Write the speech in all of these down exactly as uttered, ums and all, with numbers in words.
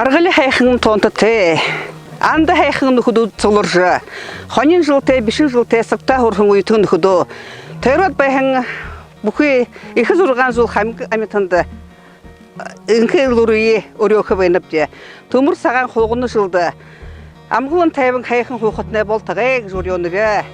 Жаргали һайхан тоонтотой, анда һайхан нүхэдүүд сугларжа, хонин жэлтэй, бишэн жэлтэй, сагтаа һураһан үетэн нүхэдөө, тойроод байһан бүхы эхэ зургаан зүйл хамаг амитанда энхэ элүүрые үреэхэ байнабди. Түмэр сагаан хулгана жэлдэ амгалан тайбан һайхан һуухатнай болтогой гэжэ үреэнэб.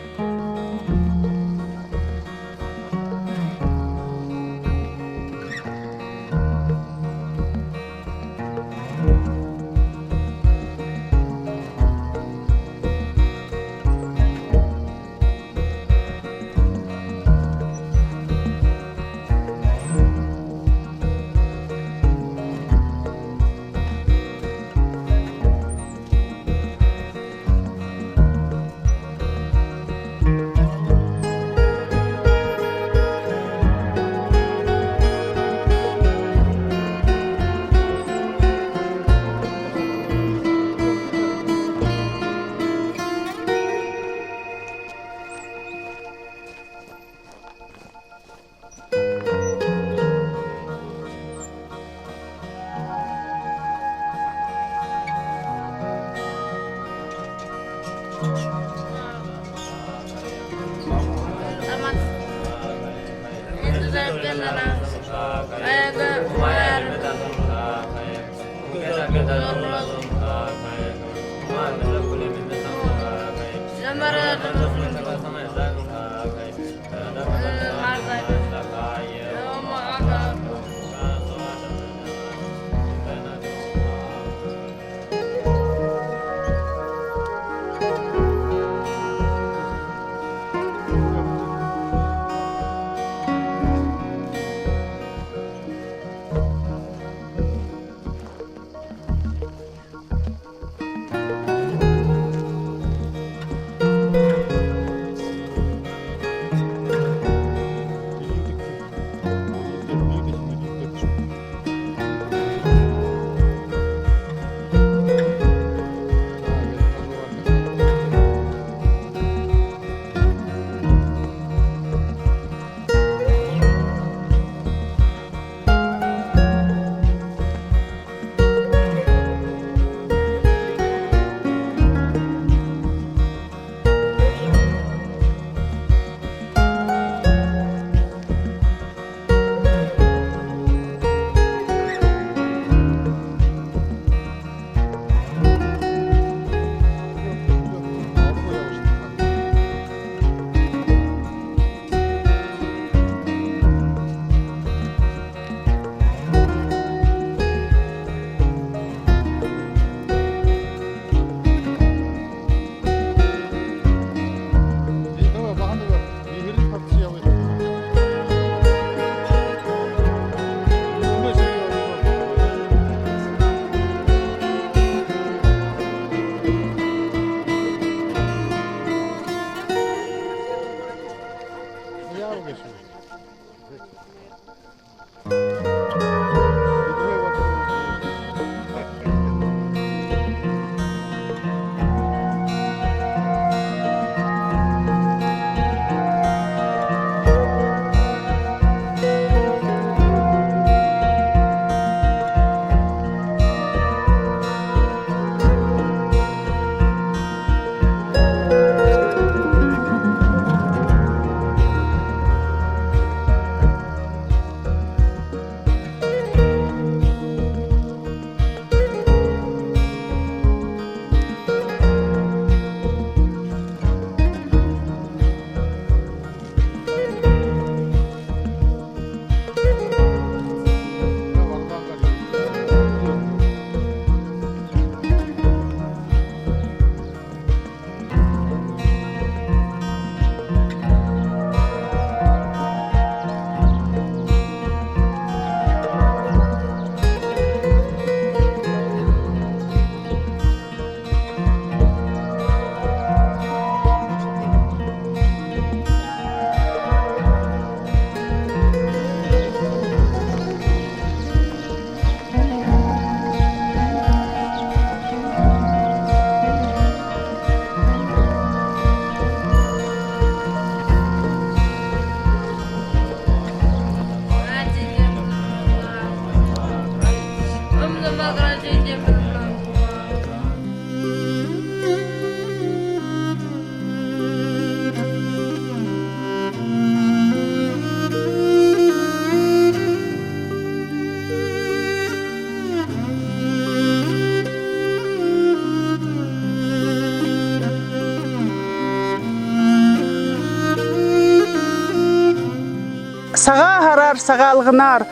Тагаалганаар: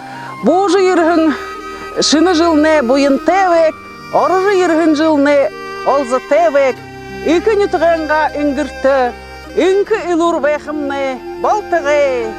буужа ерэһэн шэнэ жэлнай буянтай байг, орожо ерэһэн жэлнай олзотой байг, ехэ нютагайнгаа энгэртэ энхэ элүүр байхамнай болтогой.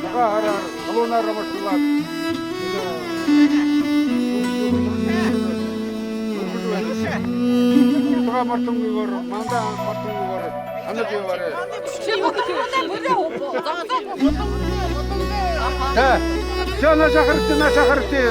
Шуга һараар халуунаар амаршалаад, шуга мартангүйгөөр, манда мартангүйгөөр һанажа ябаарай. Тэ. Тэ, нааша харагты, нааша харагты.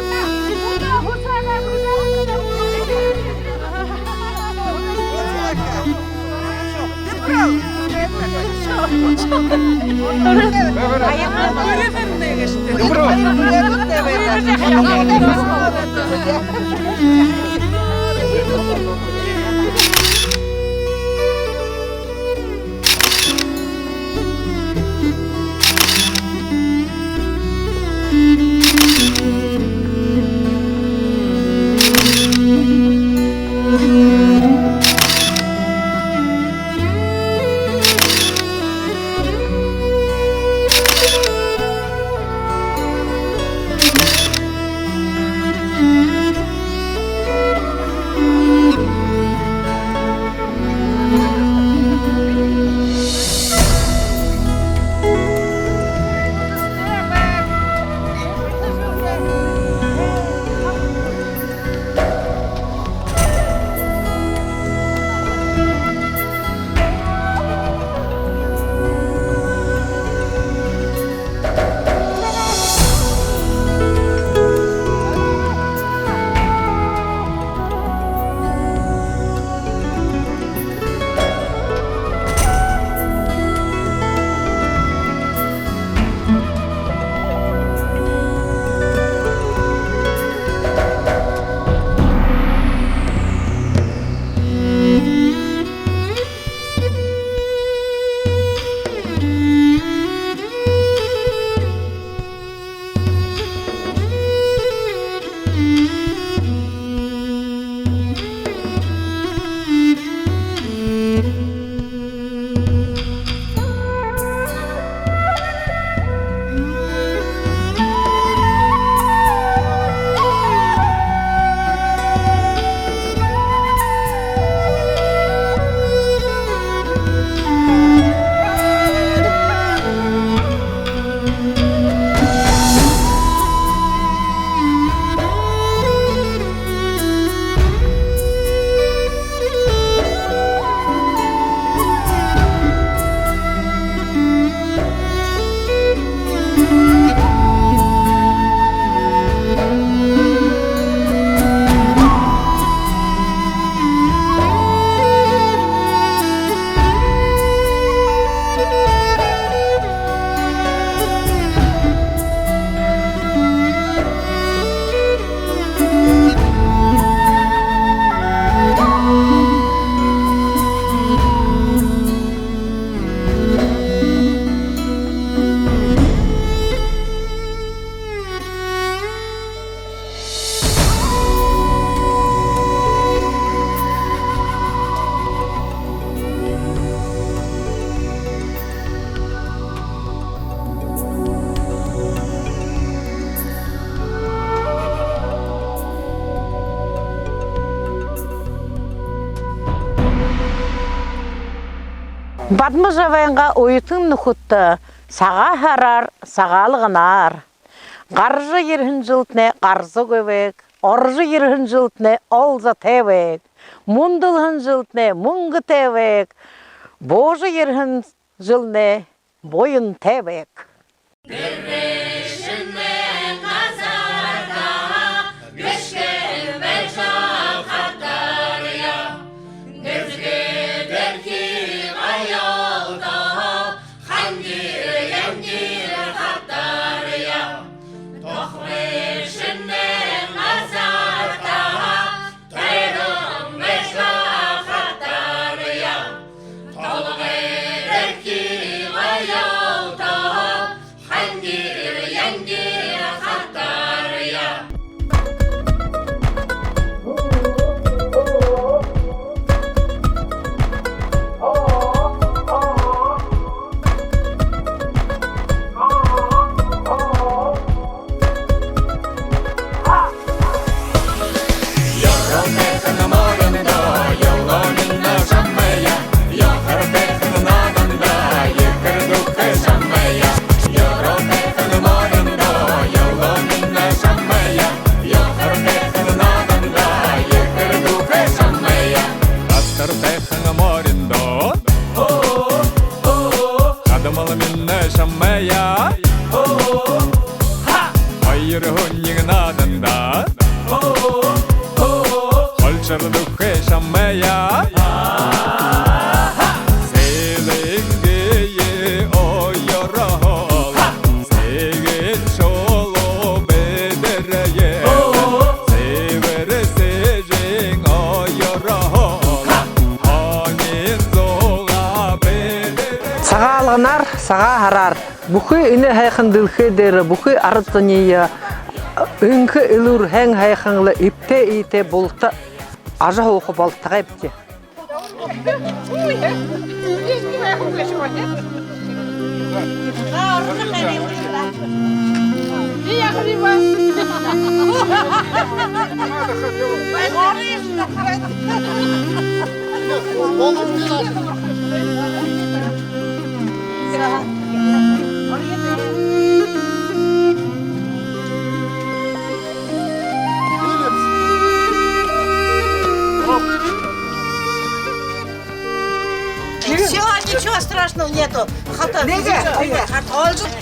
Бадма жабайнгаа үетэн нүхэдтэ Сагаан һараар, Сагаалганаар! Гаража ерэһэн жэлтнай гарзагүй байг, орожо ерэһэн жэлтнай олзотой байг, мүндэлһэн жэлтнай мүнгэтэй байг, буужа ерэһэн жэлнай буянтай байг. Хатартай һэн мориндоо, хадамал минь шамайе. Хоёр хүнэй нааданда, холшор дүүхэ шамайе. Сэлэнгые оёрхол, сэгэн шулуу бэдэрээ. Сэбэр сэжын оёрхол, хонин зугаа бэдэрээ. Сагаалганаар, Сагаан һараар! Бүхы энэ һайхан дэлхэй дээрэ бүхы арад зониие энхэ элүүр, һайн һайхан лэ, эбтэй эетэй булта ажаһууха болтогойбди. Всё, ничего страшного нету. Хата, ничего, ничего.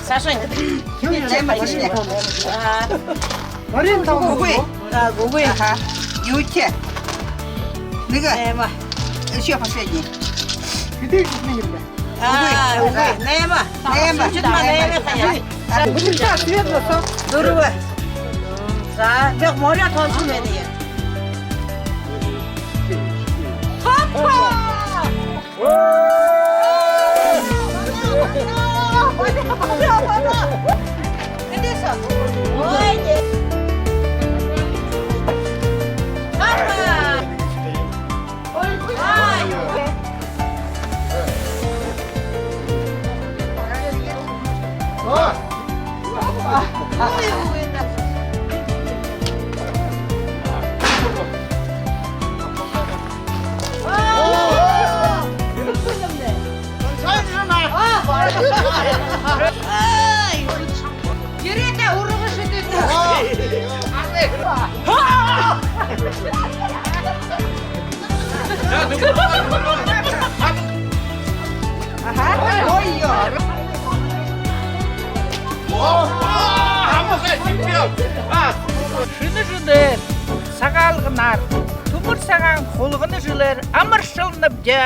Сашенька, ничего, ничего. А. Марин, там үгы. А, үгы. Ага. Юучи. Нэгэ. Эма. Ещё последний. Хэды хэдэн юм бэ? А, үгы. Нэма. Нэма. Нэма. Нэма. Нэма. Дүрбэ. За, бяг моря толшон байна. Хоппа! Ерээд ургаш үдээд. Шэнэ жэлээр, Сагаалганаар, түмэр сагаан хулгана жэлээр амаршалнабди.